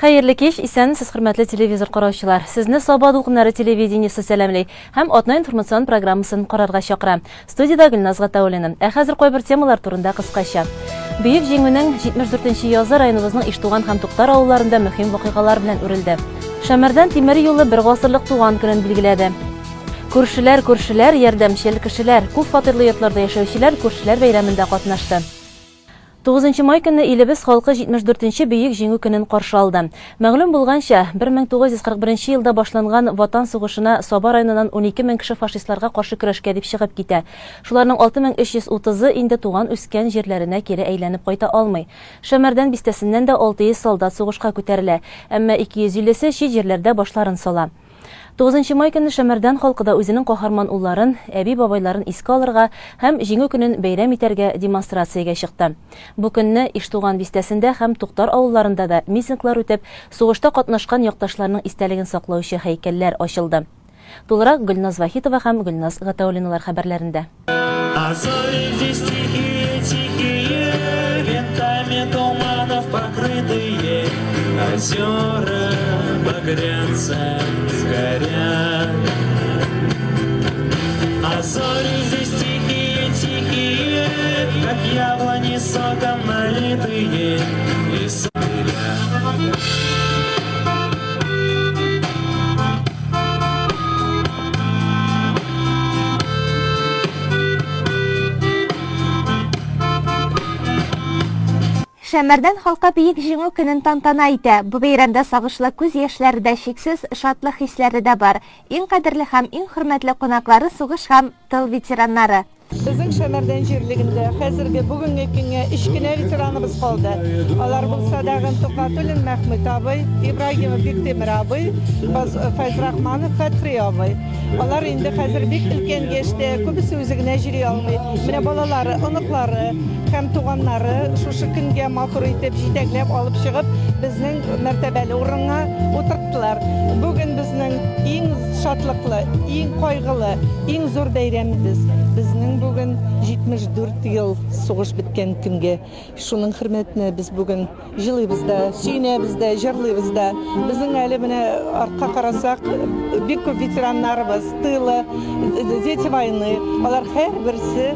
Хәерле кич, исәнмесез, хөрмәтле телевизор караучылар. Сезне Саба дулкыннары телевидениесе сәламли һәм атна информацион программасын карарга чакыра. Студиядә Гөлназ Гатауллина. Ә хәзер кайбер темалар турында кыскача. Бөек Җиңүнең 74 нче язы районыбызның Иштуган һәм Туктар авылларында мөһим вакыйгалар белән үрелде. Шәмәрдән тимер юлы бер гасырлык туган көнен билгеләде. Күршеләр, күршеләр, ярдәмчел кешеләр. Күп фатирлы йортларда яшәүчеләр күршеләр бәйрәмендә катнашты. 9 май көнне илебез халкы 74 нче Бөек Җиңү көнен каршы алды. Мәгълүм булганча, 1941 елда башланган Ватан сугышына Саба районыннан 12 мең кеше фашистларга каршы көрәшкә дип чыгып китә. Шуларның 6330-ы инде туган-үскән җирләренә кире әйләнеп кайта алмый. Шәмәрдән бистәсеннән дә 600 солдат сугышка күтәрелә, әмма 250-се чит җирләрдә башларын сала. 9 май көнне Шәмәрдән халкы да үзенең каһарман улларын, әби-бабайларын искә алырга һәм Җиңү көнен бәйрәм итәргә демонстрациягә чыкты. Бу көнне Иштуган бистәсендә һәм Туктар авылларында да митинглар үтеп, сугышта катнашкан якташларның истәлеген саклаучы һәйкәлләр ачылды. Тулырак Гөлназ Вахитова һәм Гөлназ Гатауллиналар хәбәрләрендә. А зори здесь тихие, тихие, Винтами туманов покрытые, Озера багрянцем горят. А зори здесь тихие, тихие, Как яблони соком налитые, И Шәмәрдән халкы Бөек Җиңү көнен тантана итә. Бу бәйрәмдә сагышлы күз яшьләре дә, чиксез шатлык хисләре дә бар. Иң кадерле һәм иң хөрмәтле кунаклары сугыш һәм тыл ветераннары. Безнең Шәмәрдән җирлегендә хәзерге бүгенге көнгә өч кенә ветераныбыз калды. Алар булса дагын Тукатуллин Мәхмүт абый, Ибрагимов Биктимер абый, Фәйзрахманов Фәтхри абый. Алар инде хәзер бик өлкән яшьтә, күбесе үзе генә йөри алмый. Менә балалары, оныклары һәм туганнары шушы көнгә матур итеп җитәкләп алып чыгып, безнең мәртәбәле урынга утырттылар. Бүген безнең иң шатлыклы, иң кайгылы, иң зур бәйрәмебез. Безнең бүген 74 ел сугыш беткән көнгә. Шуның хөрмәтенә без бүген җылыйбыз да, сөенәбез дә, җырлыйбыз да. Безнең әле менә артка карасак, бик күп ветераннарыбыз, тылы, дети войны, алар һәрберсе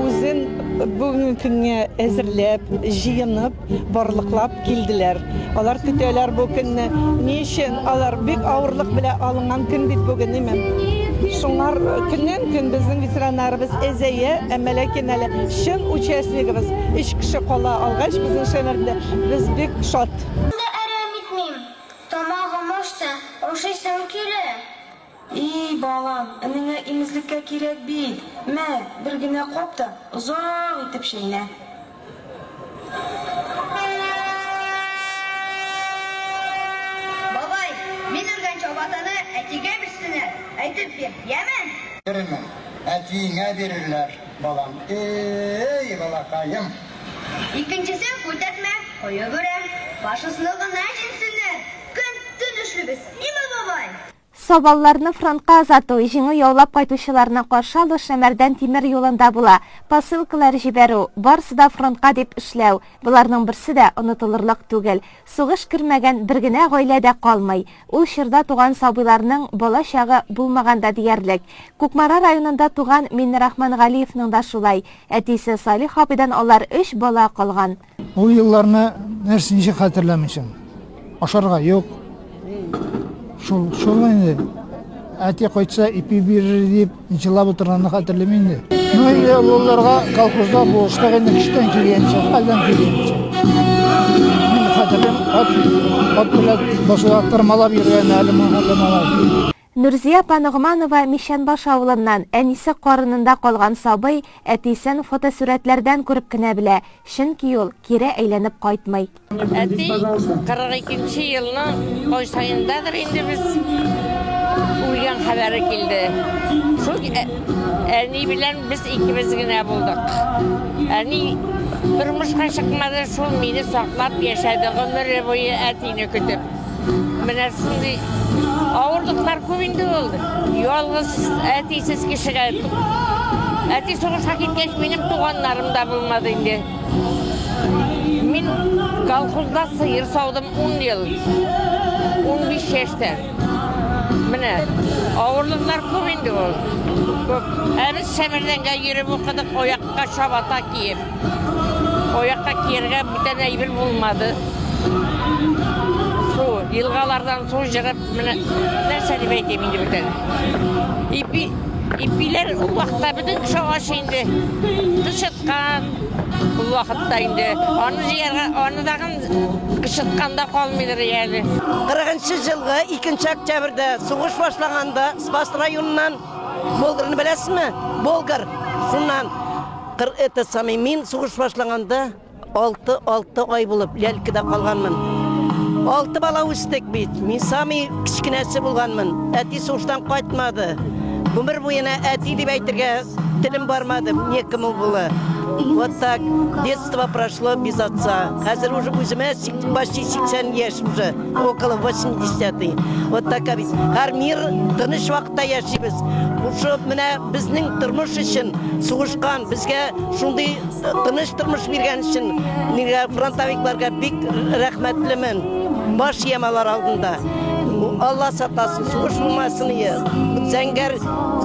үзен бүгенге көнгә әзерләп, җыенып, барлыклап килделәр. Алар көтәләр бу көнне. Ни өчен? Алар бик авырлык белән алынган көн бит бүген, име? Шуңар көннән көн безнең ветераннарыбыз әзәя, әмма ләкин әле чын участнигыбыз өч кеше кала алгач, безнең Шәмәрдә без бик шат. Да әрәм итмим, тамагым ачты, ашыйсым килә. И, балам, энеңә имезлеккә кирәк бит. Мә, бер генә кап та, озак итеп чәйнә. Бабай, мин үргән чабатаны әтигә бирсеннәр, әйтеп бир, яме? Бирермен, әтиеңә бирерләр, балам. Эй, балакаем! Икенчесен күтәртмә, коеп үрәм. Фашистны гына җиңсеннәр. Көн-төн эшлибез, име, бабай? Сабалларны фронтка озату, җиңү яулап кайтучыларны каршы алу Шәмәрдән тимер юлында була. Посылкалар җибәрү, барысы да фронтка дип эшләү, боларның берсе дә онытылырлык түгел. Сугыш кермәгән бер генә гаилә дә калмый. Ул чорда туган сабыйларның бала чагы булмаган да диярлек. Кукмара районында туган Миннерахман Галиевның да шулай. Әтисе Салих абыйдан алар өч бала калган. Ул елларны нәрсә ничек хәтерләмисең? Ашарга юк. Шул, шул инде. Әти кайтса ипи бирер дип җылап утырганны хәтерлим инде. Ну инде олыларга колхозда булыштык инде көчтән килгәнчә, хәлдән килгәнчә. Мин хәтерлим, ат, ат белән басуда тырмалап йөргән әле моңа тырмалап. Нурзия апа Ногманова Мичәнбаш авылыннан, әнисе карынында калган сабый әтисен фотосурәтләрдән күреп кенә белә, чөнки ул кире әйләнеп кайтмый. Әти 42 нче елның кайсаендадыр инде без үлгән хәбәре килде. Шул әни белән без икебез генә булдык. Әни тормышка чыкмады, шул мине саклап яшәде гомере буе әтине көтеп. Менә шундый авырлыклар күп инде ул. Ялгыз әтисез кешегә. Әти сугышка киткәч, минем туганнарым да булмады инде. Мин Колхозда сыер саудым 10 ел. 15 яшьтән. Менә авырлыклар күп инде ул. Күп. Ә без Шәмәрдәнгә йөреп укыдык, аякка чабата киеп. Аякка кияргә бүтән әйбер булмады. Су, елгалардан су җырып, менә нәрсә дип әйтим инде бүтән. Ипи, ипиләр ул вакытта бөтен кеше ач инде. Кычыткан ул вакытта инде. Аны җыярга, аны тагын кычытканда калмыйдыр әле. 40 елгы 2 октябрьдә сугыш башланганда Спас районыннан Болгарны беләсезме? Болгар. Шуннан это самый мин сугыш башланганда 6 ай булып Лялькада калганмын. 6 бала үстек бит. Мин самый кечкенәсе булганмын. Әти сугыштан кайтмады. Гомер буена әти дип әйтергә телем бармады, некому было. Вот так детство прошло без отца. Хәзер уже үземә почти 80 яшь уже, около 80-й. Вот такая бит. Һәр мир тыныч вакытта яшибез. Шушы менә безнең тормыш өчен сугышкан, безгә шундый тыныч тормыш биргән өчен миңа фронтовикларга бик рәхмәтлемен. Баш иям алар алдында. Алла сакласын, сугыш булмасын ие. Зәңгәр,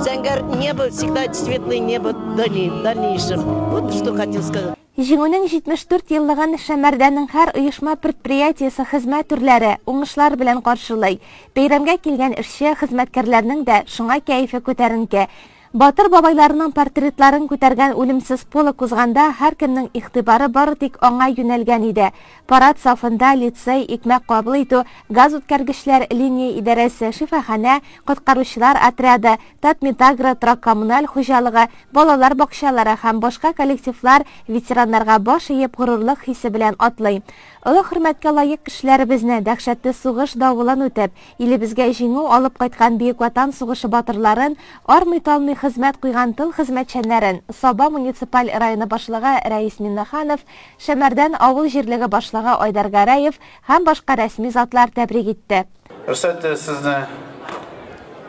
зәңгәр небо, всегда светлое небо в дальнейшем. Вот что хотел сказать. Җиңүнең 74 еллыгын Шәмәрдәннең һәр оешма-предприятиесе хезмәт түрләре, уңышлар белән каршылый. Бәйрәмгә килгән эшче, хезмәткәрләрнең дә шуңа кәефе күтәренке. Батыр бабайларының портретларын күтәргән үлемсез полк узганда һәркемнең игътибары бары тик аңа юнәлгән иде. Парад сафында лицей, икмәк кабул итү, газ үткәргечләр линия идарәсе, шифаханә, коткаручылар отряды, Татметагро торак-коммуналь хуҗалыгы, балалар бакчалары һәм башка коллективлар ветераннарга баш иеп горурлык хисе белән атлый. Олы хөрмәткә лаек кешеләребезне дәһшәтле сугыш давылын үтеп, илебезгә җиңү алып кайткан Бөек Ватан сугышы батырларын, армый-талмый хезмәт куйган тыл хезмәтчәннәрен Саба муниципаль районы башлыгы Рәис Миннеханов, Шәмәрдән авыл җирлеге башлыгы Айдар Гәрәев һәм башка рәсми затлар тәбрик итте. Рөхсәт итегез сезне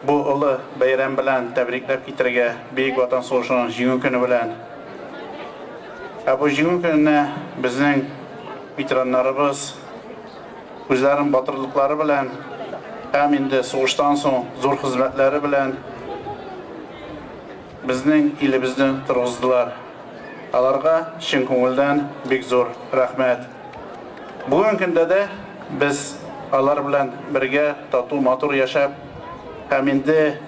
бу олы бәйрәм белән тәбрикләп китәргә, Бөек Ватан сугышының Җиңү көне белән. Ә бу Җиңү көненә безнең ветераннарыбыз үзләренең батырлыклары белән һәм инде сугыштан соң зур хезмәтләре белән безнең илебезне торгыздылар. Аларга чын күңелдән бик зур рәхмәт. Бүгенге көндә дә без алар белән бергә тату, матур яшәп һәм инде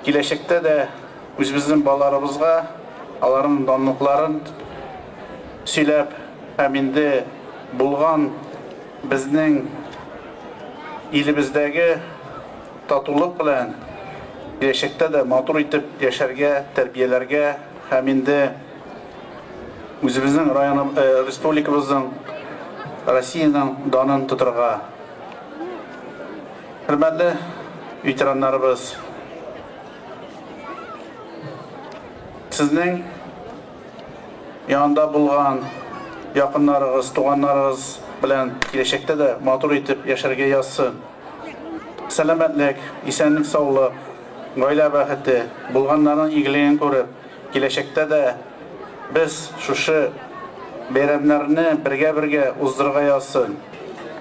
киләчәктә дә үзебезнең балаларыбызга аларның данлыкларын сөйләп һәм инде булган безнең илебездәге татулык белән киләчәктә дә матур итеп яшәргә, тәрбияләргә һәм инде үзебезнең район, республикабызның, Россиянең данын тотырга. Хөрмәтле ветераннарыбыз, сезнең янында булган якыннарыгыз, туганнарыгыз белән киләчәктә дә матур итеп яшәргә язсын. Сәламәтлек, исәнлек, саулык, гаилә бәхете, булганнарның игелеген күреп, киләчәктә дә без шушы бәйрәмнәрне бергә-бергә уздырырга язсын.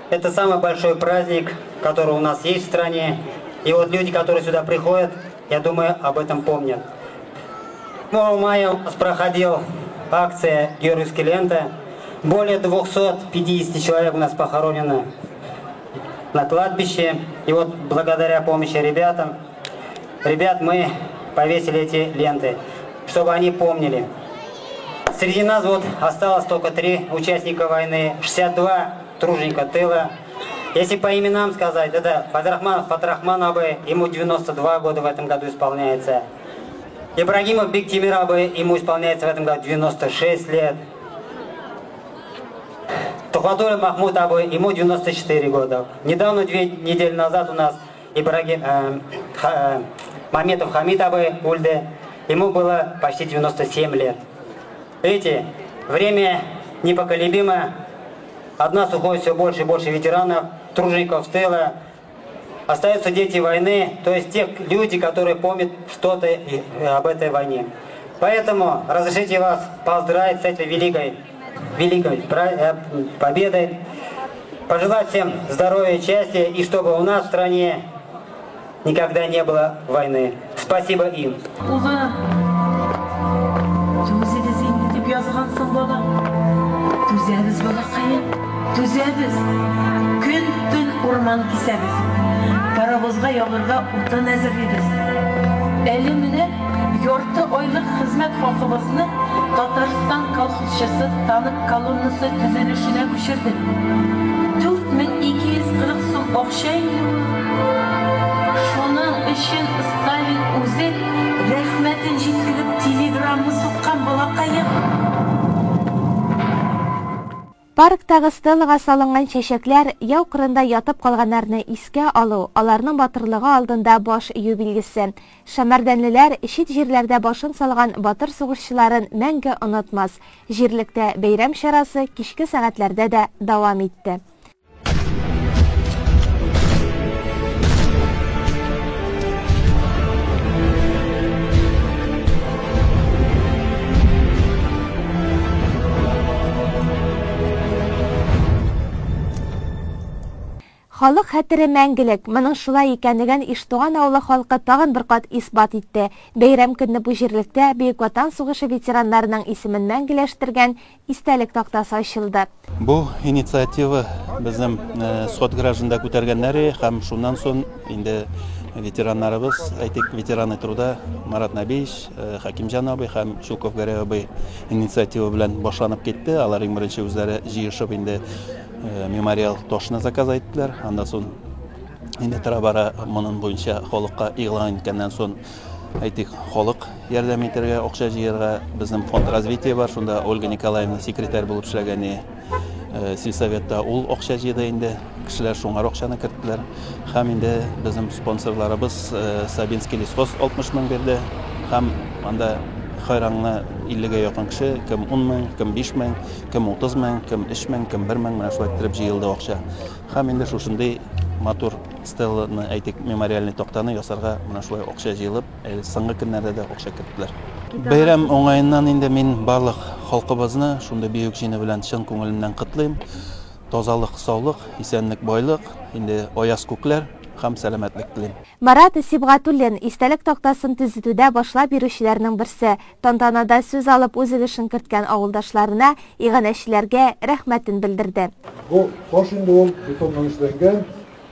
Это самый большой праздник, который у нас есть в стране. И вот люди, которые сюда приходят, я думаю, об этом помнят. 8 мая у нас проходила акция «Георгиевская лента». Более 250 человек у нас похоронено на кладбище. И вот благодаря помощи ребят мы повесили эти ленты, чтобы они помнили. Среди нас вот осталось только 3 участника войны, 62 труженика тыла. Если по именам сказать, это Файзрахманов Фатрахман абый, ему 92 года в этом году исполняется. Ибрагимов Бектимир абый, ему исполняется в этом году 96 лет. Тухватуллин Махмуд абый, ему 94 года. Недавно, 2 недели назад у нас Маметов Хамид абый үлде, ему было почти 97 лет. Видите, время непоколебимо. От нас уходит все больше и больше ветеранов, тружеников тыла. Остаются дети войны, то есть те люди, которые помнят что-то об этой войне. Поэтому разрешите вас поздравить с этой великой, великой победой. Пожелать всем здоровья, счастья и чтобы у нас в стране никогда не было войны. Спасибо им. Улым, түзегез инде дип язгансың, балам. Түзәбез, балакаем, түзәбез. Көн-төн урман кисәбез. Паровозга ягырга утын әзерлибез. Әле менә ярты айлык хезмәт хакыбызны Татарстан колхозчысы танк колоннасы төзелешенә күчердек. 4240 сум акча инде ул. Шуның өчен Сталин үзе рәхмәтен җиткереп телеграмма суккан, балакаем. Парктагы стелага салынган чәчәкләр яу кырында ятып калганнарны искә алу, аларның батырлыгы алдында баш ию билгесе. Шәмәрдәнлеләр чит җирләрдә башын салган батыр сугышчыларын мәңге онытмас. Җирлектә бәйрәм чарасы кичке сәгатьләрдә дә дәвам итте. Халык хәтере мәңгелек. Моның шулай икәнлеген Иштуган авылы халкы тагын бер кат исбат итте. Бәйрәм көнне бу җирлектә Бөек Ватан сугышы ветераннарының исемен мәңгеләштергән истәлек тактасы ачылды. Бу инициатива безнең сход гражданда күтәргәннәре һәм шуннан соң инде ветераннарыбыз, әйтик, ветераны труда Марат Набиевич, Хәкимҗан абый һәм Чулков Гәрәй абый инициатива белән башланып китте. Алар иң беренче үзләре җыешып инде мемориал ташны заказ иттеләр. Аннан соң инде тора-бара моның буенча халыкка игълан иткәннән соң, әйтик, халык ярдәм итәргә, акча җыярга безнең фонд развития бар, шунда Ольга Николаевна секретарь булып эшләгән сельсоветта ул акча җыйды инде, кешеләр шуңар акчаны керттеләр. Һәм инде безнең спонсорларыбыз Сабинский лесхоз 60 мең бирде. Һәм анда хайранны 50-гә якын кеше, кем 10 мең, кем 5 мең, кем 30 мең, кем 3 мең, кем 1 мең, менә шулай иттереп җыелды акча. Һәм инде шушындый матур стеланы, әйтик, мемориальный тактаны ясарга менә шулай акча җыелып, әле соңгы көннәрдә дә акча керттеләр. Бәйрәм уңаеннан инде мин барлык халкыбызны шундый бөек җиңү белән чын күңелемнән котлыйм. Тазалык, саулык, исәнлек, байлык, инде аяз күкләр һәм сәламәтлек телим. Марат Сибгатуллин, истәлек тактасын төзетүдә башлап йөрүчеләрнең берсе. Тантанада сүз алып, үз өлешен керткән авылдашларына, иганәчеләргә рәхмәтен белдерде. Бу таш инде ул бетоннан эшләнгән,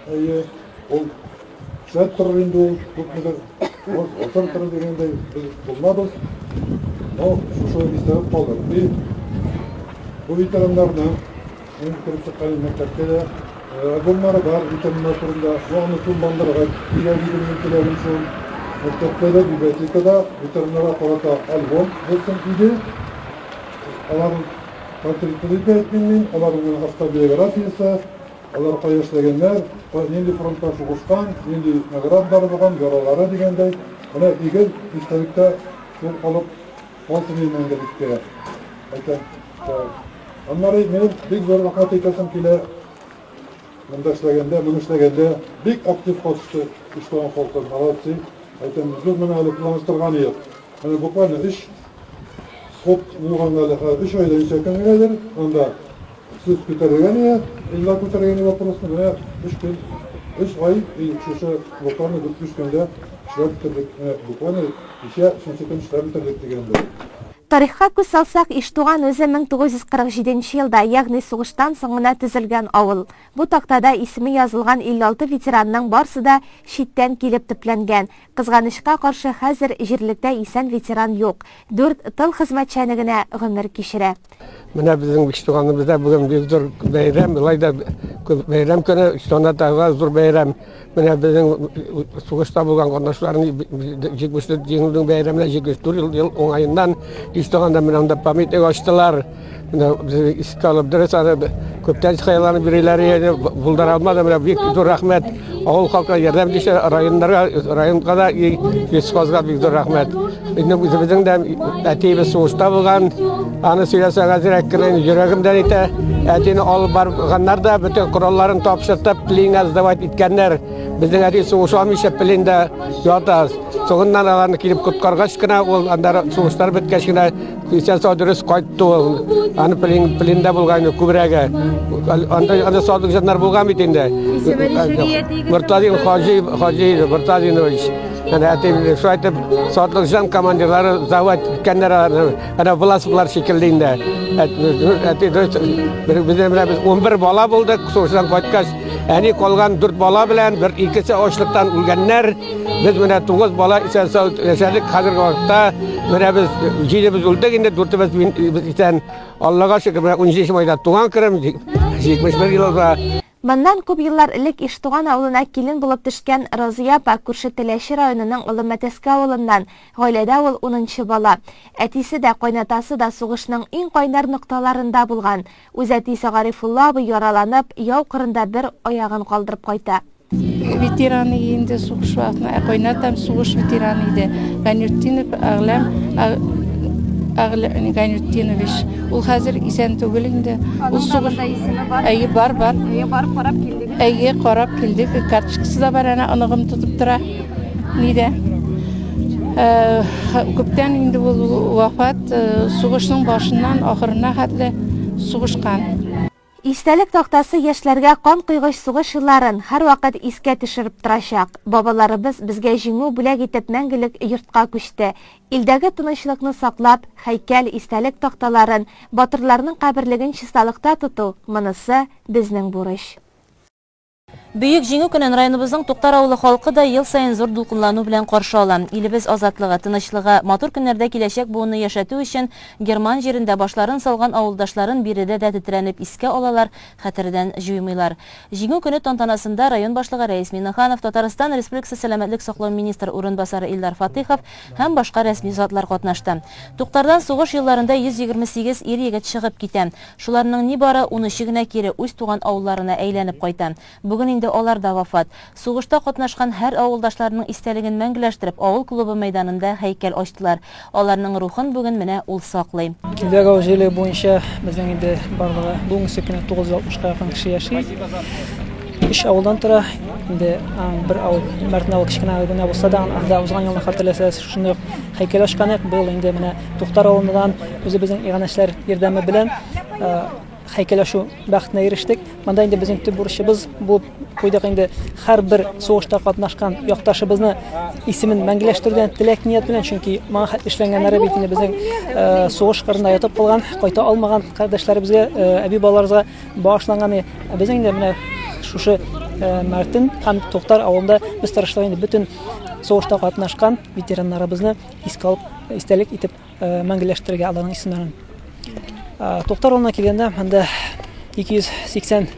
әйе, ул эшләп торыр инде ул, күпмедер гасыр торыр дигәндәй, без булмабыз. Но шушы истәлек калыр. И бу ветераннарның, мин кереп чыккан мәктәптә дә альбомнары бар ветераннар турында, бу аны тулыландырырга кирәк иде, минем теләгем шул. Мәктәптә дә, библиотекада ветераннарга карата альбом булсын иде. Аларның портреты дип тә әйтмим мин, аларның автобиографиясе, алар кая эшләгәннәр, нинди фронтта сугышкан, нинди наградалары булган, яралары дигәндәй. Менә игел истәлектә шул калып калсын иде мәңгелеккә. Әйтәм. Аннары минем бик зур рәхмәт әйтәсем килә. Монда эшләгәндә, моны эшләгәндә бик актив катышты Иштуган халкы, молодцы. Әйтәм, зур менә әле планлаштырган идек. Менә буквально өч сход булган әле, хәзер өч айда ничә көн генәдер, анда сүз күтәрелгән иде, Илдар күтәргән иде вопросны, менә өч көн, өч ай, и шушы буквально дүрт-биш көндә эшләп бетердек, менә буквально кичә өченче көн эшләп бетердек дигәндәй. Тарихка күз салсак, Иштуган үзе 1947 нче елда, ягъни сугыштан соң гына төзелгән авыл. Бу тактада исеме язылган 56 ветеранның барсы да читтән килеп төпләнгән. Кызганычка каршы, хәзер җирлектә исән ветеран юк. Дүрт тыл хезмәтчәне генә гомер кичерә. Менә безнең Иштуганыбызда бүген бик зур бәйрәм, болай да бәйрәм көне, Иштуганда тагы зур бәйрәм. Менә безнең сугышта булган катнашларны 74 җиңүнең бәйрәменә 74 ел уңаеннан Иштуганда менә анда памятник ачтылар. Менә безне искә алып, дөрес аны күптән хыялланып йөриләр иде, булдыра алмады. Менә бик зур рәхмәт авыл халкына ярдәм итүче районнарга, районга да, лесхозга бик зур рәхмәт. Инде үзебезнең дә әтиебез сугышта булган. Аны сөйләсәң әзрәк кенә йөрәгем дә әйтә. Әтине алып барганнар да бөтен коралларын тапшыртып, пленга сдавать иткәннәр. Безнең әти сугыша алмыйча пленда ята. Соңыннан аларны килеп коткаргач кына, ул аннары сугышлар беткәч кенә исән сау дөрес кайтты ул. Аны плен, пленда булган күбрәге. Анда анда садык җаннар булган бит инде. Мортазин Хаҗи Хаҗи Мортазинович. Әнә әти шулай итеп сатлыкҗан командирлары сдавать иткәннәр аларны. Әнә Власовлар шикелле инде. Әти дөрес, безнең менә без 11 бала булдык, сугыштан кайткач, әни калган 4 бала белән, бер икесе ачлыктан үлгәннәр. Без менә 9 бала исән сау яшәдек. Хәзерге вакытта менә без җидебез үлдек инде, дүртебез без исән. Аллага шөкер, менә 17 майда туган көнем, 71 елда. Моннан күп еллар элек Иштуган авылына килен булып төшкән Разыя апа күрше Теләче районының Олы Мәтәскә авылыннан. Гаиләдә ул унынчы бала. Әтисе дә, кайнатасы да сугышның иң кайнар нокталарында булган. Үз әтисе Гарифулла абый яраланып, яу кырында бер аягын калдырып кайта. Ветераны инде сугыш вакытында, ә кайнатам сугыш ветераны иде. Гайнутдинов Әгъләм Гайнутдинович. Ул хәзер исән түгел инде. Ул сугыш Әйе, бар, бар. Әйе, барып карап килдегез. Әйе, карап килдек. Карточкасы да бар, әнә оныгым тотып тора. Нидә? Күптән инде ул вафат, сугышның башыннан ахырына хәтле сугышкан. Истәлек тактасы яшьләргә канкойгыч сугыш елларын һәрвакыт искә төшереп торачак. Бабаларыбыз безгә җиңү бүләк итеп мәңгелек йортка күчте. Илдәге тынычлыкны саклап, һәйкәл, истәлек такталарын, батырларның каберлеген чисталыкта тоту, монысы безнең бурыч. Бөек Җиңү көнен районыбызның Туктар авылы халкы да ел саен зур дулкынлану белән каршы ала. Илебез азатлыгы, тынычлыгы, матур көннәрдә киләчәк буынны яшәтү өчен герман җирендә башларын салган авылдашларын биредә дә тетрәнеп искә алалар, хәтердән җуймыйлар. Җиңү көне тантанасында район башлыгы Рәис Миңнеханов, Татарстан Республикасы сәламәтлек саклау министры урынбасары Илдар Фатыйхов һәм башка рәсми затлар катнашты. Туктардан сугыш елларында 128 ир-егет чыгып китә. Шуларның нибары унөче генә кире үз туган авылларына әйләнеп кайта. Бүген инде алар да вафат. Сугышта катнашкан һәр авылдашларының истәлеген мәңгеләштереп, авыл клубы мәйданында һәйкәл ачтылар. Аларның рухын бүген менә ул саклый. Килдәк авыл җирлеге буенча безнең инде барлыгы бүгенге көнне 960 ка якын кеше яши. Өч авылдан тора. Инде бер авыл, Мәртен авыл кечкенә генә булса да, анда узган елны хәтерләсәгез, шундый ук һәйкәл ачкан идек. Быел инде менә Туктар авылыннан үзебезнең иганәчеләр ярдәме белән һәйкәл ачу бәхетенә ирештек. Монда инде безнең төп бурычыбыз булып куйдык инде һәрбер сугышта катнашкан якташыбызны исемен мәңгеләштерүдән теләк ният белән, чөнки моңа хәтле эшләнгәннәре бит инде безнең сугыш кырында ятып калган, кайта алмаган кардәшләребезгә, әби-бабаларыбызга багышланган. Безнең инде менә шушы Мәртен һәм Туктар авылында без тырыштык инде бөтен сугышта катнашкан ветераннарыбызны искә алып, истәлек итеп мәңгеләштерергә аларның исемнәрен. Туктар авылына килгәндә, монда 280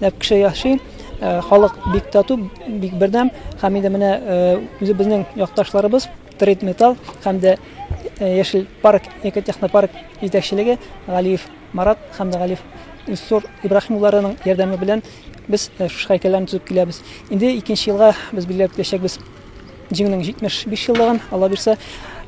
ләп кеше яши. Халык бик тату, бик бердәм. Һәм инде менә үзебезнең якташларыбыз Трейд Металл һәм дә Яшел парк, экотехнопарк җитәкчелеге Галиев Марат һәм дә Галиев Илсур Ибраһимовларының ярдәме белән без шушы һәйкәлләрне төзеп киләбез. Инде икенче елга без билгеләп үтәчәкбез Җиңүнең 75 еллыгын, Алла бирсә,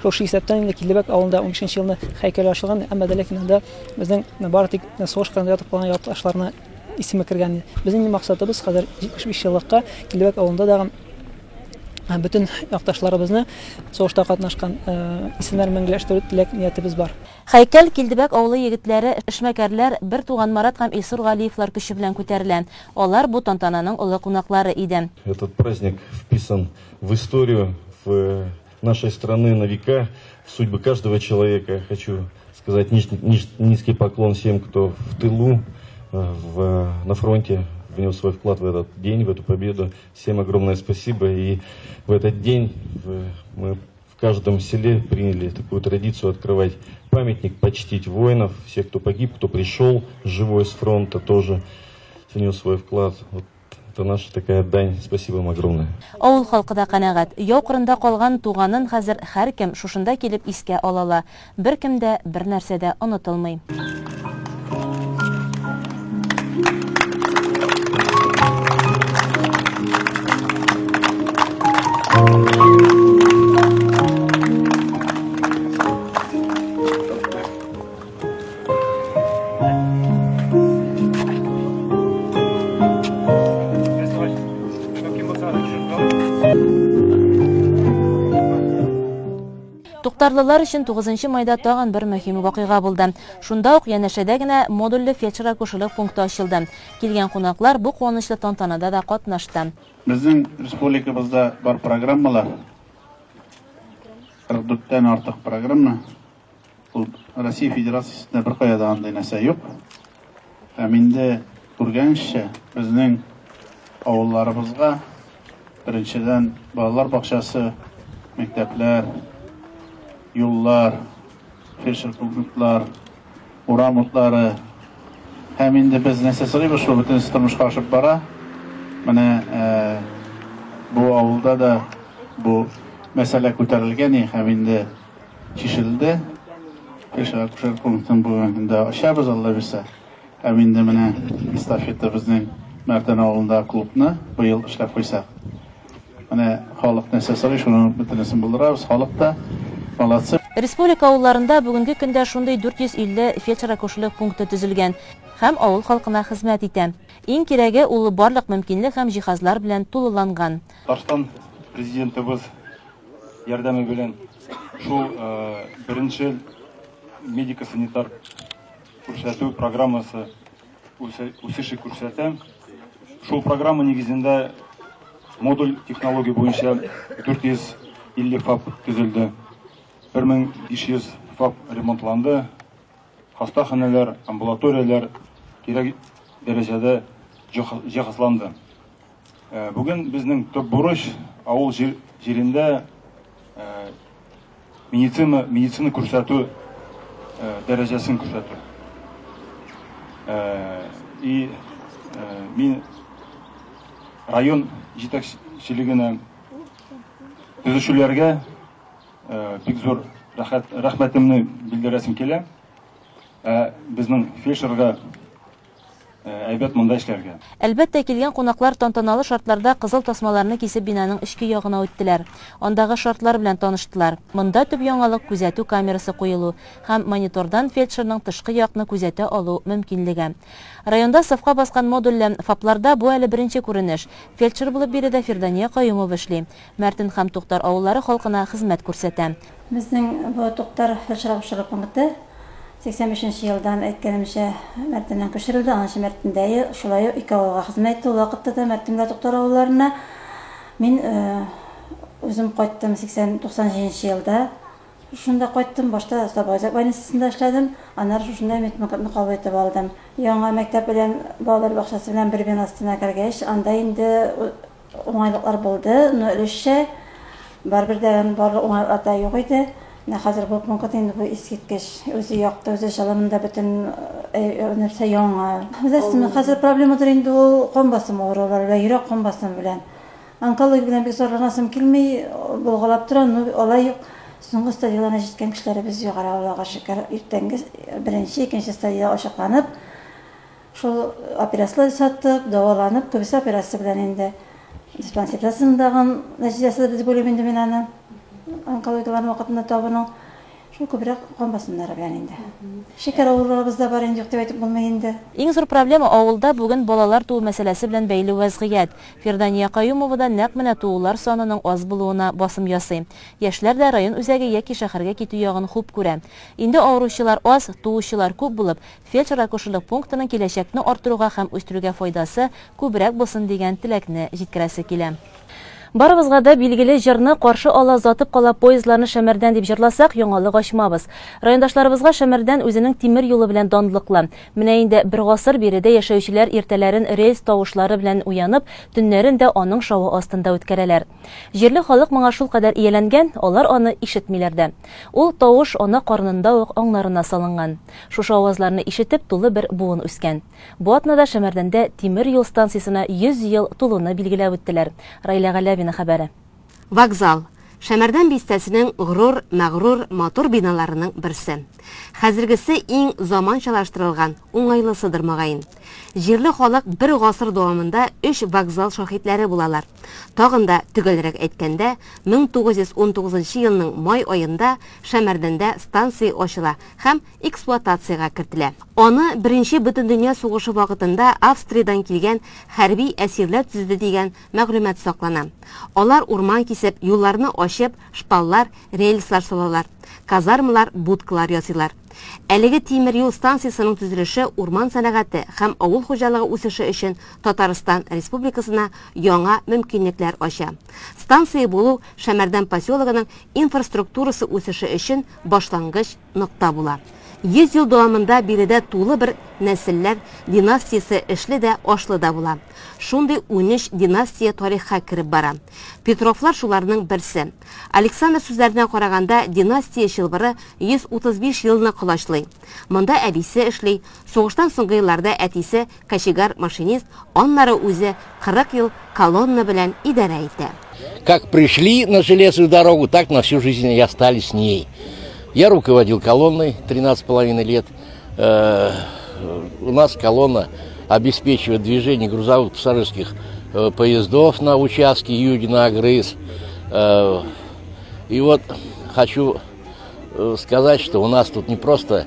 шушы исәптән инде Килдебәк авылында 15 елны һәйкәл ачылган, әмма дә ләкин анда безнең бары тик сугыш кырында ятып калган якташларны исеме кергән. Безнең максатыбыз хәзер 75 еллыкка Килдебәк авылында дагы бөтен якташларыбызны сугышта катнашкан исемнәрен мәңгеләштерү теләк ниятебез бар. Һәйкәл Килдебәк авылы егетләре, эшмәкәрләр, бер туган Марат һәм Илсур Галиевлар көче белән күтәрелә. Алар бу тантананың олы кунаклары иде. Этот праздник вписан в историю, в нашей страны на века, в судьбы каждого человека. Хочу сказать низкий поклон всем, кто в тылу, на фронте внес свой вклад в этот день, в эту победу. Всем огромное спасибо. И в этот день мы в каждом селе приняли такую традицию открывать памятник, почтить воинов, всех, кто погиб, кто пришел живой с фронта, тоже внес свой вклад. Вот это наша такая дань. Спасибо вам огромное. Авыл халкы да канәгать. Яу кырында калган туганын хәзер һәркем шушында килеп искә ала ала. Беркем дә бер нәрсә дә онытылмый. Туктарлылар өчен 9 майда тагын бер мөһим вакыйга булды. Шунда ук янәшәдә генә модульле фельдшер-акушерлык пункты ачылды. Килгән кунаклар бу куанычлы тантанада да катнашты. Безнең республикабызда бар программалар, 44 тән артык программа. Ул Россия Федерациясендә беркая да андый нәрсә юк. Һәм инде күргәнчә, безнең авылларыбызга беренчедән балалар бакчасы, мәктәпләр, юллар, фельдшер пунктлар, урам утлары һәм инде без нәрсә сорыйбыз, шул бөтенесе тормышка ашып бара. Менә бу авылда да бу мәсьәлә күтәрелгән һәм инде чишелде. Фельдшер-акушер пунктын бүгенге көндә ачабыз, Алла бирсә. Һәм инде менә эстафета безнең Мәртән авылында клубны быел эшләп куйсак. Менә халык нәрсә сорый, шуның бөтенесен булдырабыз. Халык та молодцы. Республика авылларында бүгенге көндә шундый 450 фельдшер-акушерлык пункты төзелгән һәм авыл халкына хезмәт итә. Иң кирәге, ул барлык мөмкинлек һәм җиһазлар белән тулыланган. Татарстан президентыбыз ярдәме белән шул беренче медико-санитар күрсәтү программасы үсеше күрсәтә. Шул программа нигезендә модуль технология буенча 450 ФАП төзелде. 1500 ФАП ремонтланды. Хастаханәләр, амбулаторияләр кирәк дәрәҗәдә җиһазланды. Бүген безнең төп бурыч авыл җирендә медицина күрсәтү дәрәҗәсен күрсәтү. И мин район җитәкчелегенә, төзүчеләргә бик зур рәхмәтемне белдерәсем килә. Безнең фельдшерга әйбәт монда эшләргә. Әлбәттә, килгән кунаклар тантаналы шартларда кызыл тасмаларны кисеп бинаның эчке ягына үттеләр. Андагы шартлар белән таныштылар. Монда төп яңалык күзәтү камерасы куелу һәм монитордан фельдшерның тышкы якны күзәтә алу мөмкинлеге. Районда сафка баскан модульле ФАПларда бу әле беренче күренеш. Фельдшер булып биредә Фирдания Каюмова эшли. Мәртен һәм Туктар авыллары халкына хезмәт күрсәтә. Безнең бу Туктар фельдшер-акушерлык пункты 85 елдан, әйткәнемчә, Мәртеннән күчерелде. Анысы Мәртендә шулай ук ике авылга хезмәт итте. Ул вакытта да Мәртен белән Туктар авылларына. Мин үзем кайттым 97 елда. Шунда кайттым, башта Саба үзәк больницасында эшләдем, аннары шушында медпунктны кабул итеп алдым. Яңа мәктәп белән балалар бакчасы белән бер бина астына кергәч, анда инде уңайлыклар булды, но өлешчә барыбер дә барлык уңайлыклар да юк иде. Менә хәзер бу пункт инде бу искиткеч. Үзе якты, үзе җылы, монда бөтен нәрсә яңа. Беләсезме, хәзер проблемадыр инде ул кан басымы авырулары белән, йөрәк кан басымы белән. Онкология белән бик зарланасым килми, булгалап тора, но алай ук соңгы стадияләренә җиткән кешеләребез юк әле, Аллага шөкер. Иртәнге беренче, икенче стадиядә ачыкланып, шул операцияләр ясаттык, дәваланып, күбесе операция белән инде. Диспансеризациянең нәтиҗәсе дип уйлыйм инде мин аны. Онкологияләрнең вакытында табуның шул күбрәк кан басымнары белән инде. Шикәр авыруларыбыз да бар инде, юк дип әйтеп булмый инде. Иң зур проблема авылда бүген балалар туу мәсьәләсе белән бәйле вәзгыять. Фирдания Каюмова да нәкъ менә туулар санының аз булуына басым ясый. Яшьләр дә район үзәге яки шәһәргә китү ягын хуп күрә. Инде авыручылар аз, туучылар күп булып, фельдшер-акушерлык пунктының киләчәкне арттыруга һәм үстерүгә файдасы күбрәк булсын дигән теләкне җиткерәсе килә. Барыбызга да билгеле җырны каршы ала озатып кала поездларны Шәмәрдән дип җырласак, яңалык ачмабыз. Райондашларыбызга Шәмәрдән үзенең тимер юлы белән данлыклы. Менә инде бер гасыр биредә яшәүчеләр иртәләрен рельс тавышлары белән уянып, төннәрен дә аның шавы астында үткәрәләр. Җирле халык моңа шулкадәр ияләнгән, алар аны ишетмиләр дә. Ул тавыш ана карынында ук аңнарына салынган. Шушы авазларны ишетеп, тулы бер буын үскән. Бу атнада Шәмәрдәндә тимер юл станциясенә 100 ел тулуны билгеләп үттеләр. Раилә Галәвина хәбәре. Вокзал. Шәмәрдән бистәсенең горур, мәгърур, матур биналарының берсе. Хәзергесе иң заманчалаштырылган, уңайлысыдыр мөгаен. Җирле халык бер гасыр дәвамында өч вокзал шаһитләре булалар. Тагын да төгәлрәк әйткәндә, 1919 елның май аенда Шәмәрдәндә станция ачыла һәм эксплуатациягә кертелә. Аны Беренче бөтендөнья сугышы вакытында Австриядән килгән хәрби әсирләр төзеде дигән мәгълүмат саклана. Алар урман кисеп, юлларны ачып, шпаллар, рельслар салалар, казармалар, будкалар ясыйлар. Әлеге тимер юл станциясенең төзелеше урман сәнәгате һәм авыл хуҗалыгы үсеше өчен Татарстан Республикасына яңа мөмкинлекләр ача. Станция булу Шәмәрдән поселогының инфраструктурасы үсеше өчен башлангыч нокта була. 100 ел дәвамында биредә тулы бер нәселләр династиясе эшле дә, ашлы да була. Шундый 13 династия тарихка кереп бара. Петровлар шуларның берсе. Александр сүзләренә караганда, династия чылбыры 135 елны колачлый. Монда әбисе эшли, сугыштан соңгы елларда әтисе кочегар-машинист, аннары үзе 40 ел колонна белән идарә итә. Как пришли на железную дорогу, так на всю жизнь и остались с ней. Я руководил колонной 13,5 лет. Э, у нас колонна обеспечивает движение грузовых пассажирских э, поездов на участке Юдина-Агрыз. Э, и вот хочу сказать, что у нас тут не просто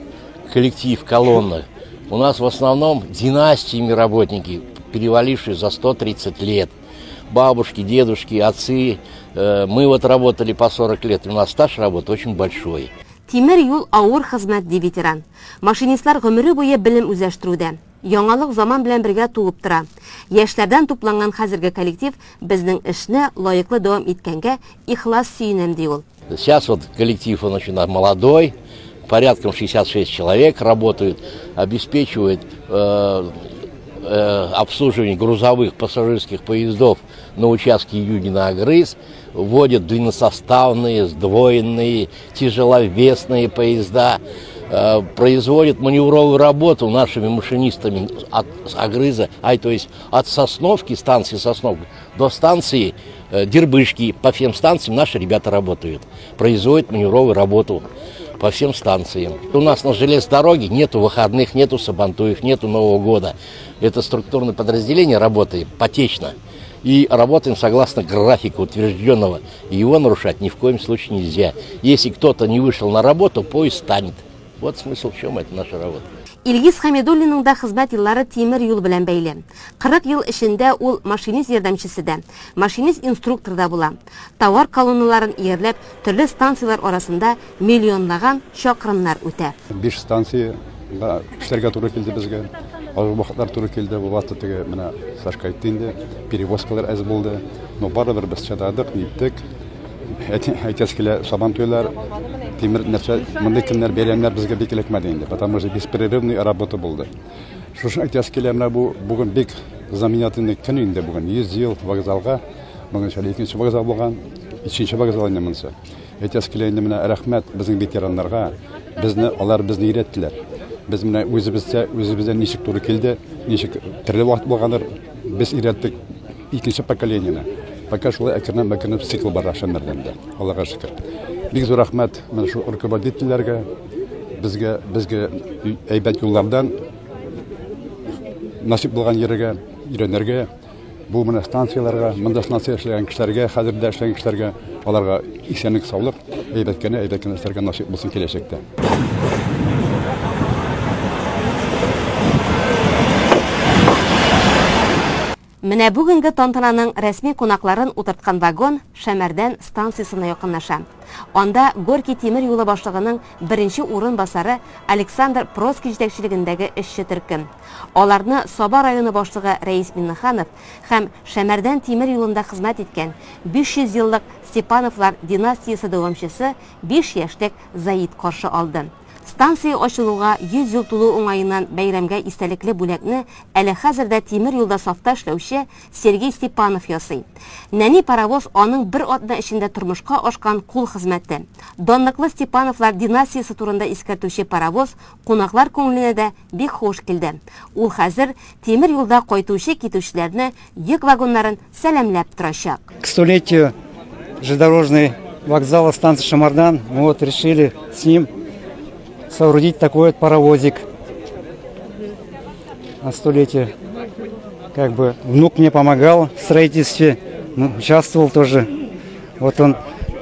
коллектив колонны, у нас в основном династиями работники, перевалившие за 130 лет. Бабушки, дедушки, отцы. Мы вот работали по 40 лет, у нас стаж работы очень большой. Тимер юл авыр хезмәт, ди ветеран. Машинистлар гомере буе белем үзләштерүдә. Яңалык заман белән бергә туып тора. Яшьләрдән тупланган хәзерге коллектив безнең эшне лаеклы дәвам иткәнгә ихлас сөенәм, ди ул. Сейчас вот коллектив, он очень молодой, порядком 66 человек работают, обеспечивает э, э, обслуживание грузовых пассажирских поездов на участке Юдина-Агрыз, вводят длинносоставные, сдвоенные, тяжеловесные поезда, э, производит маневровую работу нашими машинистами от Агрыза, ай, то есть от Сосновки, станции Сосновка, до станции э, Дербышки. По всем станциям наши ребята работают, производят маневровую работу по всем станциям. У нас на железной дороге нету выходных, нету сабантуев, нету Нового года. Это структурное подразделение работает потечно. И работаем согласно графику утвержденного. Его нарушать ни в коем случае нельзя. Если кто-то не вышел на работу, поезд станет. Вот смысл в чем это наша работа. Илгиз Хәмидуллинның да хезмәт еллары тимер юл белән бәйле. 40 ел эчендә ул машинист ярдәмчесе дә, машинист-инструктор да була. Товар колонналарын иярләп, төрле станцияләр арасында миллионлаган чакрымнар үтә. Биш станциягә эшләргә туры килде безгә. Авыр вакытлар туры килде. Бу вакытта теге менә Сашка әйтте инде, перевозкалар әз булды. Но барыбер без чыдадык, ниттек. Әйтәсе килә, сабан туйлар, тимер нәрсә, мондый көннәр, бәйрәмнәр безгә бик эләкмәде инде, потому что беспрерывный работа булды. Шушы әйтәсе килә, менә бу бүген бик знаменательный көн инде бүген, 100 ел вокзалга, бүген әле икенче вокзал булган, өченче вокзал инде монысы. Әйтәсе килә инде менә рәхмәт безнең ветераннарга, безне алар безне өйрәттеләр. Без менә үзебезчә, үзебездән ничек туры килде, ничек төрле вакыт булгандыр, без өйрәттек икенче поколениене. Пока шулай әкренләп-әкренләп цикл бара Шәмәрдәндә. Аллага шөкер. Бик зур рәхмәт менә шул руководительләргә, безгә, безгә әйбәт юллардан насыйп булган йөрергә, өйрәнергә, бу менә станцияләргә, монда станция эшләгән кешеләргә, хәзер дә эшләгән кешеләргә, аларга исәнлек, саулык, әйбәт кенә, әйбәт кенә эшләргә насыйп булсын киләчәктә. Менә бүгенге тантананың рәсми кунакларын утырткан вагон Шәмәрдән станциясенә якынлаша. Анда Горький тимер юлы башлыгының беренче урынбасары Александр Процкий җитәкчелегендәге эшче төркем. Аларны Саба районы башлыгы Рәис Миңнеханов һәм Шәмәрдән тимер юлында хезмәт иткән 500 еллык Степановлар династиясе дәвамчысы 5 яшьлек Заид каршы алды. Станция ачылуга 100 ел тулу уңаеннан бәйрәмгә истәлекле бүләкне әле хәзер дә тимер юлда сафта эшләүче Сергей Степанов ясый. Нәни паровоз аның бер атна эчендә тормышка ашкан кул хезмәте. Данлыклы Степановлар династиясе турында искәртүче паровоз кунаклар күңеленә дә бик хуш килде. Ул хәзер тимер юлда кайтучы-китүчеләрне, йөк вагоннарын сәламләп торачак. К столетию железнодорожный вокзала станции Шамардан мы вот решили с ним соорудить такой вот паровозик. на столетие. Как бы внук мне помогал в строительстве, ну, участвовал тоже. Вот он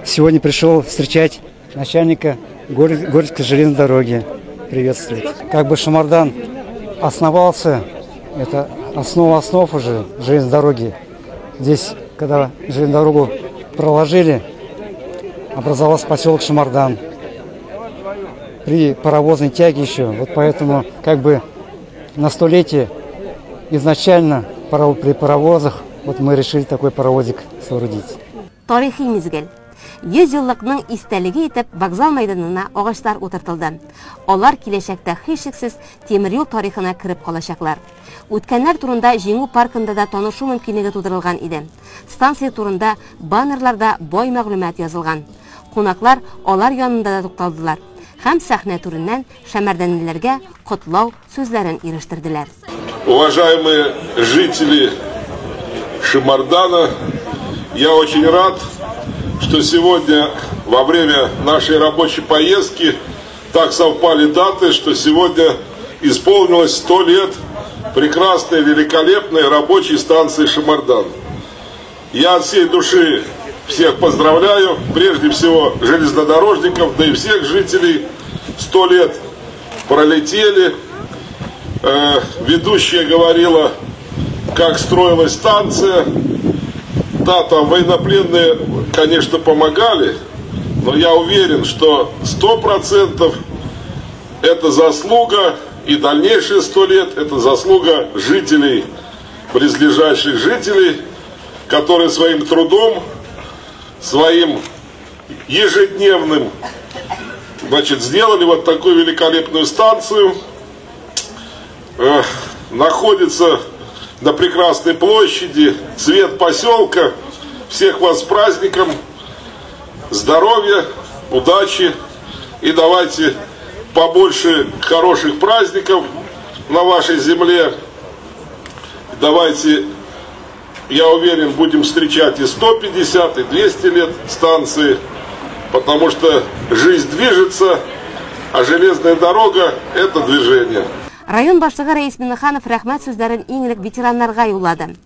сегодня пришел встречать начальника Горьковской железной дороги, приветствовать. Как бы Шамардан основался, это основа основ уже железной дороги. Здесь, когда железную дорогу проложили, образовался поселок Шамардан. При паровозной тяге еще, вот поэтому как бы на столетие изначально при паровозах вот мы решили такой паровозик соорудить. Тарихи мизгел. 100 еллыкның истәлеге итеп вокзал мәйданына агачлар утыртылды. Алар киләчәктә һичшиксез тимер юл тарихына кереп калачаклар. Үткәннәр турында Җиңү паркында да танышу мөмкинлеге тудырылган иде. Станция турында баннерларда бай мәгълүмат язылган. Кунаклар алар янында да тукталдылар һәм сәхнә түреннән шәмәрдәнлеләргә котлау сүзләрен ирештерделәр. Уважаемые жители Шимардана, я очень рад, что сегодня во время нашей рабочей поездки так совпали даты, что сегодня исполнилось 100 лет прекрасной, великолепной рабочей станции Шимардан. Я от всей души всех поздравляю, прежде всего железнодорожников, да и всех жителей. 100 лет пролетели. Ведущая говорила, как строилась станция. Да, там военнопленные, конечно, помогали, но я уверен, что 100% это заслуга, и дальнейшие 100 лет это заслуга жителей, близлежащих жителей, которые своим трудом, своим ежедневным, значит, сделали вот такую великолепную станцию. Находится на прекрасной площади, цвет поселка. Всех вас с праздником, здоровья, удачи и давайте побольше хороших праздников на вашей земле. Давайте, я уверен, будем встречать и 150, и 200 лет станции, потому что жизнь движется, а железная дорога – это движение. Район башлыгы Рәис Миннеханов рәхмәт сүзләрен иң элек ветераннарга юллады.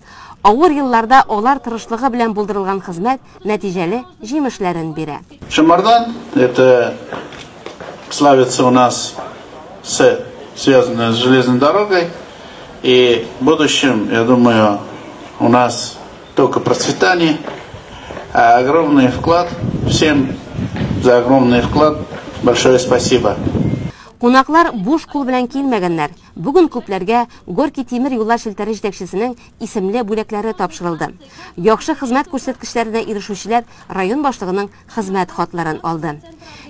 Авыр елларда алар тырышлыгы белән булдырылган хезмәт нәтиҗәле җимешләрен бирә. Шамардан это славится у нас с связанная с железной дорогой. И в будущем, я думаю, у нас только процветание, а огромный вклад всем за огромный вклад большое спасибо. Кунаклар буш кул белән килмәгәннәр. Бүген күпләргә Горки тимер юллар челтәре җитәкчесенең исемле бүләкләре тапшырылды. Яхшы хезмәт күрсәткечләренә ирешүчеләр район башлыгының хезмәт хатларын алды.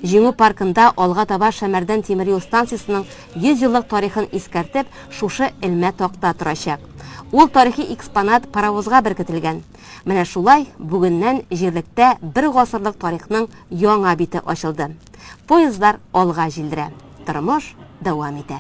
Җиңү паркында алга таба Шәмәрдән тимер юл станциясенең 100 еллык тарихын искәртеп, шушы элмә такта торачак. Ул тарихи экспонат паровозга беркетелгән. Менә шулай бүгеннән җирлектә бер гасырлык тарихның яңа бите ачылды. Поездлар алга җилдерә. Тормыш дәвам итә.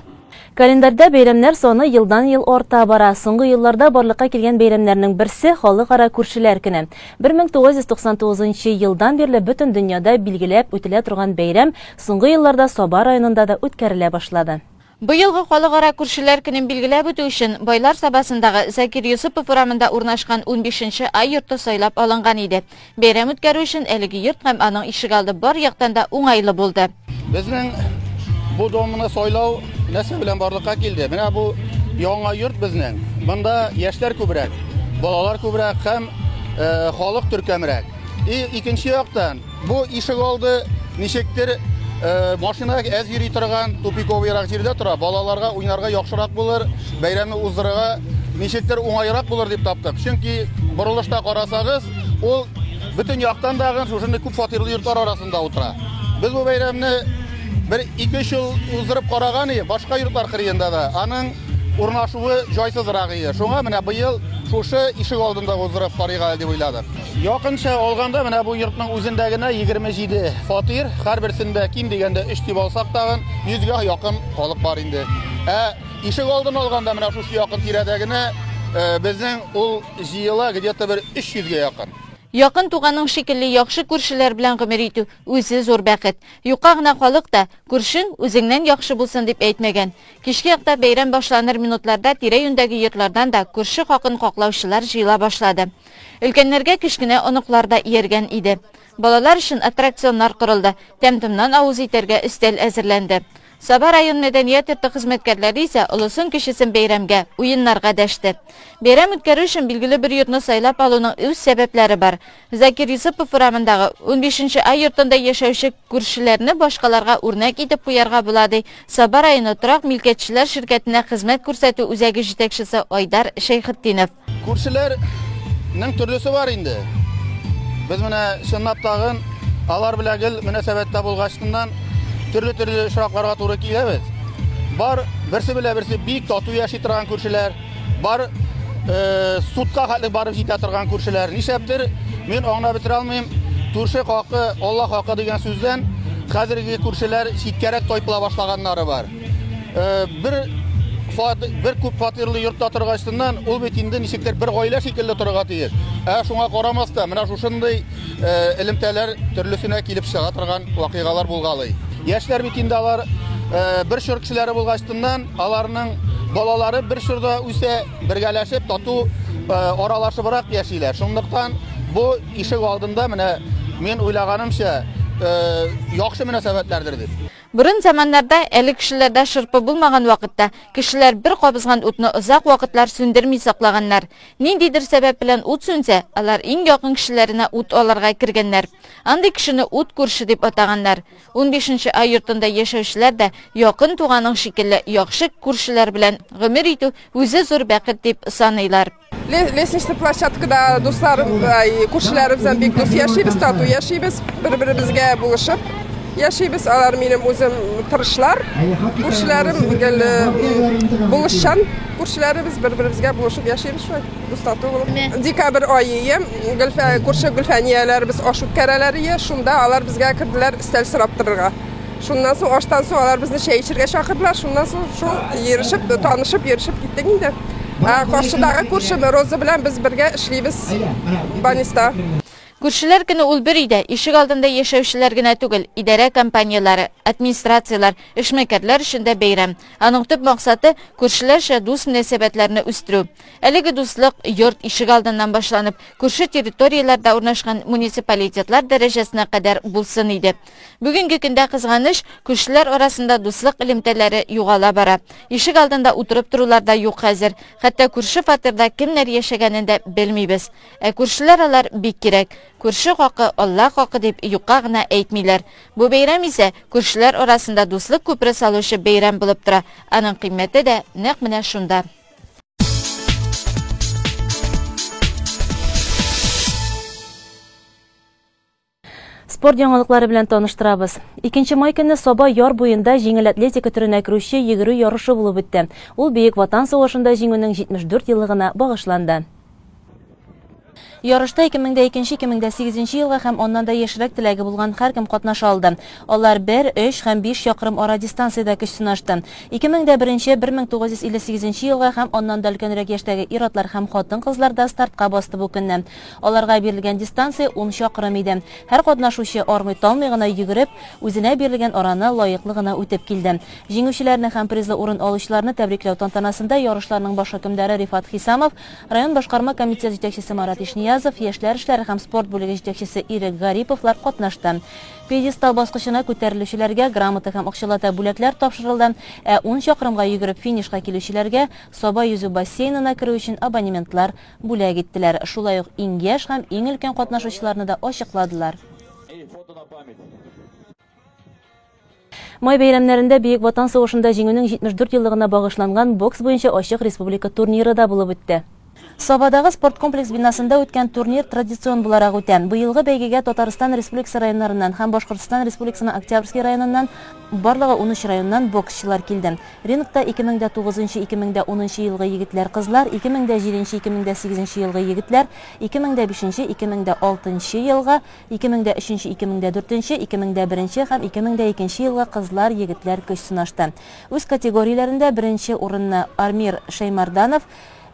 Календарьда бәйрәмнәр саны елдан-ел арта бара. Соңгы елларда барлыкка килгән бәйрәмнәрнең берсе Халыкара күршеләр көне. 1999 елдан бирле бөтен дөньяда билгеләп үтелә торган бәйрәм соңгы елларда Саба районында да үткәрелә башлады. Быелгы халыкара күршеләр көнен билгеләп үтү өчен Байлар Сабасындагы Закир Йосыпов урамында урнашкан 15нче ай йорты сайлап алынган иде. Бәйрәм үткәрү өчен әлеге йорт һәм аның ишегалды бар яктан да уңайлы булды. Безнең бу домны сайлау нәрсә белән барлыкка килде? Менә бу яңа йорт безнең. Монда яшьләр күбрәк, балалар күбрәк һәм халык төркемрәк. И икенче яктан бу ишегалды ничектер машина әз йөри торган тупиковыйрак җирдә тора. Балаларга уйнарга яхшырак булыр, бәйрәмне уздырырга ничектер уңайрак булыр дип таптык. Чөнки борылышта карасагыз, ул бөтен яктан дагы шушындый күп фатирлы йортлар арасында утыра. Без бу бәйрәмне бер 2-3 ел уздырып караган идек, башка йортлар кырыенда да аның урнашуы җайсызрак иде. Шуңа менә быел шушы ишек алдында уздырып карыйк әле дип уйладык. Якынча алганда менә бу йортның үзендә генә 27 фатир, һәрберсендә ким дигәндә 3 дип алсак тагын 100гә якын халык бар инде. Ә ишек алдын алганда менә шушы якын тирәдә генә безнең ул җыела где-то бер 300гә якын. Якын туганың шикелле яхшы күршеләр белән гомер итү үзе зур бәхет. Юкка гына халык та, күршең үзеңнән яхшы булсын дип әйтмәгән. Кичке якта бәйрәм башланыр минутларда тирә-юньдәге йортлардан да күрше хакын каклаучылар җыела башлады. Өлкәннәргә кечкенә оныклар да ияргән иде. Балалар өчен аттракционнар корылды, тәм-томнан авыз итәргә өстәл әзерләнде. Саба район мәдәният йорты хезмәткәрләре исә олысын-кечесен бәйрәмгә, уеннарга дәште. Бәйрәм үткәрү өчен билгеле бер йортны сайлап алуның үз сәбәпләре бар. Закир Йосыпов урамындагы унбишенче А йортында яшәүче күршеләрне башкаларга үрнәк итеп куярга була, ди Саба районы торак милкәтчеләр ширкәтенә хезмәт күрсәтү үзәге җитәкчесе Айдар Шәйхетдинов. Күршеләрнең төрлесе бар инде. Без менә чынлап тагын алар белән гел мөнәсәбәттә булгачтыннан төрле-төрле очракларга туры киләбез. Бар берсе белән берсе бик тату яши торган күршеләр, бар э, судка хәтле барып җитә торган күршеләр. Нишләптер мин аңлап бетерә алмыйм. Күрше хакы, Алла хакы дигән сүздән хәзерге күршеләр читкәрәк тайпыла башлаганнары бар. Э, бер бер күп фатирлы йортта торгачтыннан ул бит инде ничектер бер гаилә шикелле торырга тиеш. Ә шуңа карамастан, менә шушындый э, элемтәләр төрлесенә килеп чыга торган вакыйгалар булгалый. Яшьләр бит инде алар э, бер чор кешеләре булгачтыннан, аларның балалары бер чорда үсә, бергәләшеп, тату аралашыбрак яшиләр. Шунлыктан бу ишек алдында менә мин уйлаганымча, яхшы мөнәсәбәтләрдер дип. Борын заманнарда, әле кешеләрдә шырпы булмаган вакытта, кешеләр бер кабызган утны озак вакытлар сүндерми саклаганнар. Ниндидер сәбәп белән ут сүнсә, алар иң якын кешеләренә ут алырга кергәннәр. Андый кешене ут күрше дип атаганнар. Унбишенче А йортында яшәүчеләр дә якын туганың шикелле яхшы күршеләр белән гомер итү үзе зур бәхет дип саныйлар. Лестничный площадкада дусларым, күршеләрем белән бик дус яшибез, тату яшибез, бер-беребезгә булышып яшибез. Алар минем үзем тырышлар, күршеләрем гел булышчан күршеләребез, бер-беребезгә булышып яшибез шулай, дус тату булып. Декабрь ае, Гөлфә, күрше Гөлфәнияләребез аш үткәрәләр ие, шунда алар безгә керделәр өстәл сорап торырга. Шуннан соң аштан соң алар безне чәй эчергә чакырдылар. Шуннан соң шул йөрешеп, танышып, йөрешеп киттек инде. Ә каршыдагы күршем Роза белән без бергә эшлибез больниста. Күршеләр көне ул бер өйдә, ишек алдында яшәүчеләр генә түгел, идарә компанияләре, администрацияләр, эшмәкәрләр өчен дә бәйрәм. Аның төп максаты, күршеләрчә дус мөнәсәбәтләрне үстерү. Әлеге дуслык йорт ишегалдыннан башланып, күрше территорияләрдә урнашкан муниципалитетлар дәрәҗәсенә кадәр булсын иде. Бүгенге көндә, кызганыч, күршеләр арасында дуслык элемтәләре югала бара. Ишек алдында утырып торулар да юк хәзер. Хәтта күрше фатирда кемнәр яшәгәнен дә белмибез. Ә күршеләр алар бик кирәк. Күрше хакы, Алла хакы дип юкка гына әйтмиләр. Бу бәйрәм исә күршеләр арасында дуслык күпере салучы бәйрәм булып тора. Аның кыйммәте дә нәкъ менә шунда. Спорт яңалыклары белән таныштырабыз. 2 май көнне Саба яр буенда җиңел атлетика төренә керүче йөгерү ярышы булып үтте. Ул Бөек Ватан сугышында җиңүнең 74 еллыгына багышланды. Ярышта 2002-2008 елгы һәм аннан да яшьрәк теләге булган һәркем катнаша алды. Алар 1, 3 һәм 5 чакрым ара дистанциядә көч сынашты. 2001, 1958 елгы һәм аннан да өлкәнрәк яшьтәге ир-атлар һәм хатын-кызлар да стартка басты бу көнне. Аларга бирелгән дистанция ун чакрым иде. Һәр катнашучы армый-талмый гына йөгереп, үзенә бирелгән араны лаеклы гына үтеп килде. Җиңүчеләрне һәм призлы урын алучыларны тәбрикләү тантанасында ярышларның баш хөкемдары Рифат Хисамов, район башкарма комитет җитәкчесе Марат Ишниязов, яшьләр эшләре һәм спорт бүлеге җитәкчесе Ирек Гариповлар катнашты. Пьедестал баскычына күтәрелүчеләргә грамота һәм акчалата бүләкләр тапшырылды, ә ун чакрымга йөгереп финишка килүчеләргә Саба йөзү бассейнына керү өчен абонементлар бүләк иттеләр. Шулай ук иң яшь һәм иң өлкән катнашучыларны да ачыкладылар. Май бәйрәмнәрендә Бөек Ватан сугышында Җиңүнең 74 еллыгына багышланган бокс буенча ачык республика турниры да булып үтте. Сабадагы спорткомплекс бинасында үткән турнир традицион буларак үтә. Быелгы бәйгегә Татарстан Республикасы районнарыннан һәм Башкортстан Республикасының Октябрьский районыннан барлыгы 13 районнан боксчылар килде. Рингта 2009-2010 елгы егетләр-кызлар, 2007-2008 елгы егетләр, 2005-2006 елгы, 2003-2004, 2001 һәм 2002 елгы кызлар-егетләр көч сынашты. Үз категорияләрендә беренче урынны Армир Шәймарданов,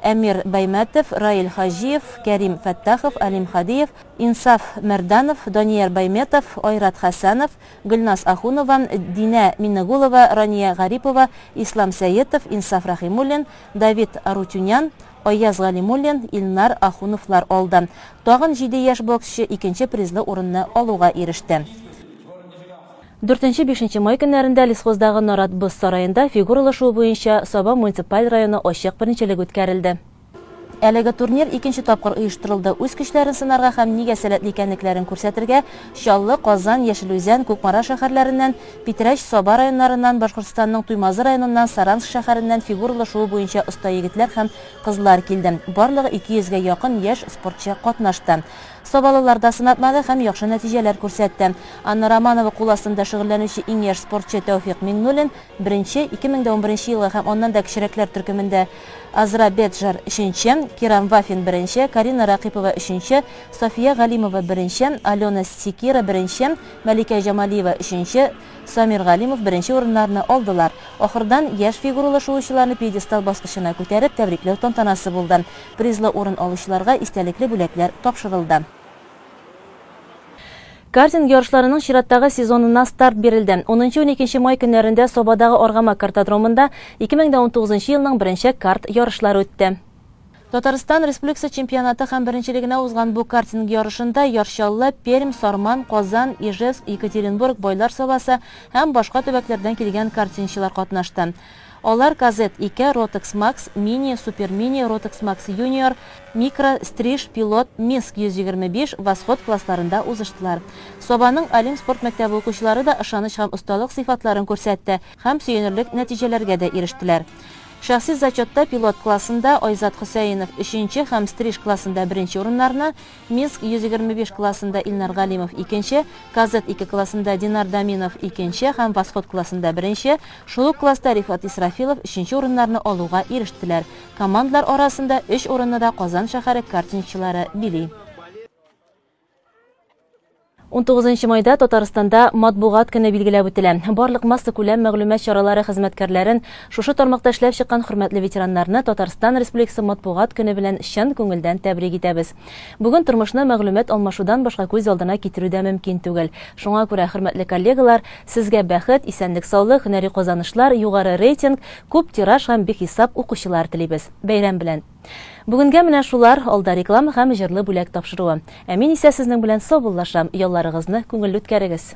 Әмир Баймәтов, Раил Хаҗиев, Кәрим Фәттахов, Алим Хадиев, Инсаф Мәрданов, Данияр Байметов, Айрат Хәсәнов, Гөлназ Ахунова, Динә Миннегулова, Рания Гарипова, Ислам Сәетов, Инсаф Рәхимуллин, Давид Арутюнян, Аяз Галимуллин, Илнар Ахуновлар алды. Тагын җиде яшь боксчы икенче призлы урынны алуга иреште. Дүртенче-бишенче май көннәрендә Лесхоздагы Нарат боз сараенда фигуралы шуу буенча Саба муниципаль районы ачык беренчелеге үткәрелде. Әлеге турнир икенче тапкыр оештырылды. Үз көчләрен сынарга һәм нигә сәләтле икәнлекләрен күрсәтергә Чаллы, Казан, Яшел Үзән, Кукмара шәһәрләреннән, Питрәч, Саба районнарыннан, Башкортстанның Туймазы районыннан, Саранск шәһәреннән фигуралы шуу буенча оста егетләр һәм кызлар килде. Барлыгы 200 гә якын яшь спортчы катнашты. Сабалылар да сынатмады һәм яхшы нәтиҗәләр күрсәтте. Анна Романова кул астында шөгыльләнүче иң яшь спортчы Тәүфикъ Миңнуллин, беренче, 2011 елгы һәм аннан да кечерәкләр төркемендә Азра Беджер, өченче, Кирам Вафин, беренче, Карина Рәкыйпова, өченче, София Галимова, беренче, Алена Секира, беренче, Мәликә Җамалиева, өченче, Самир Галимов беренче урыннарны алдылар. Ахырдан яшь фигуралы шуучыларны пьедестал баскычына күтәреп тәбрикләү тантанасы булды. Призлы урын алучыларга истәлекле бүләкләр тапшырылды. Картинг ярышларының чираттагы сезонына старт бирелде. Унынчы-уникенче май көннәрендә Сабадагы Аргамак картодромында 2019 елның беренче карт ярышлары үтте. Татарстан Республикасы чемпионаты һәм беренчелегенә узган бу картинг ярышында Яр Чаллы, Пермь, Сарман, Казан, Ижевск, Екатеринбург, Байлар Сабасы һәм башка төбәкләрдән килгән картингчылар катнашты. Алар Казет 2, Ротекс Макс, Мини, Супер Мини, Ротекс Макс Юниор, Микро, Стриж, Пилот, Минск 125, Восход классларында узыштылар. Сабаның Олимп спорт мәктәбе укучылары да ышаныч һәм осталык сыйфатларын күрсәтте һәм сөенерлек нәтиҗәләргә дә ирештеләр. Шәхси зачетта Пилот классында Айзат Хөсәенов өченче һәм Стриж классында беренче урыннарны, Минск 125 классында Илнар Галимов икенче, Казет 2 классында Динар Даминов икенче һәм Восход классында беренче, шул ук класста Рифат Исрафилов өченче урыннарны алуга ирештеләр. Командалар арасында өч урынны да Казан шәһәре картингчылары били. Унтугызынчы майда Татарстанда Матбугат көне билгеләп үтелә. Барлык массакүләм мәгълүмат чаралары хезмәткәрләрен, шушы тармакта эшләп чыккан хөрмәтле ветераннарны Татарстан Республикасы Матбугат көне белән чын күңелдән тәбрик итәбез. Бүген тормышны мәгълүмат алмашудан башка күз алдына китерү дә мөмкин түгел. Шуңа күрә, хөрмәтле коллегалар, сезгә бәхет, исәнлек-саулык, һөнәри казанышлар, югары рейтинг, күп тираж һәм бихисап укучылар телибез. Бәйрәм белән! Бүгенгә менә шулар, алда реклама һәм җырлы бүләк тапшыруы. Ә мин исә сезнең белән саубуллашам, ялларыгызны күңелле үткәрегез!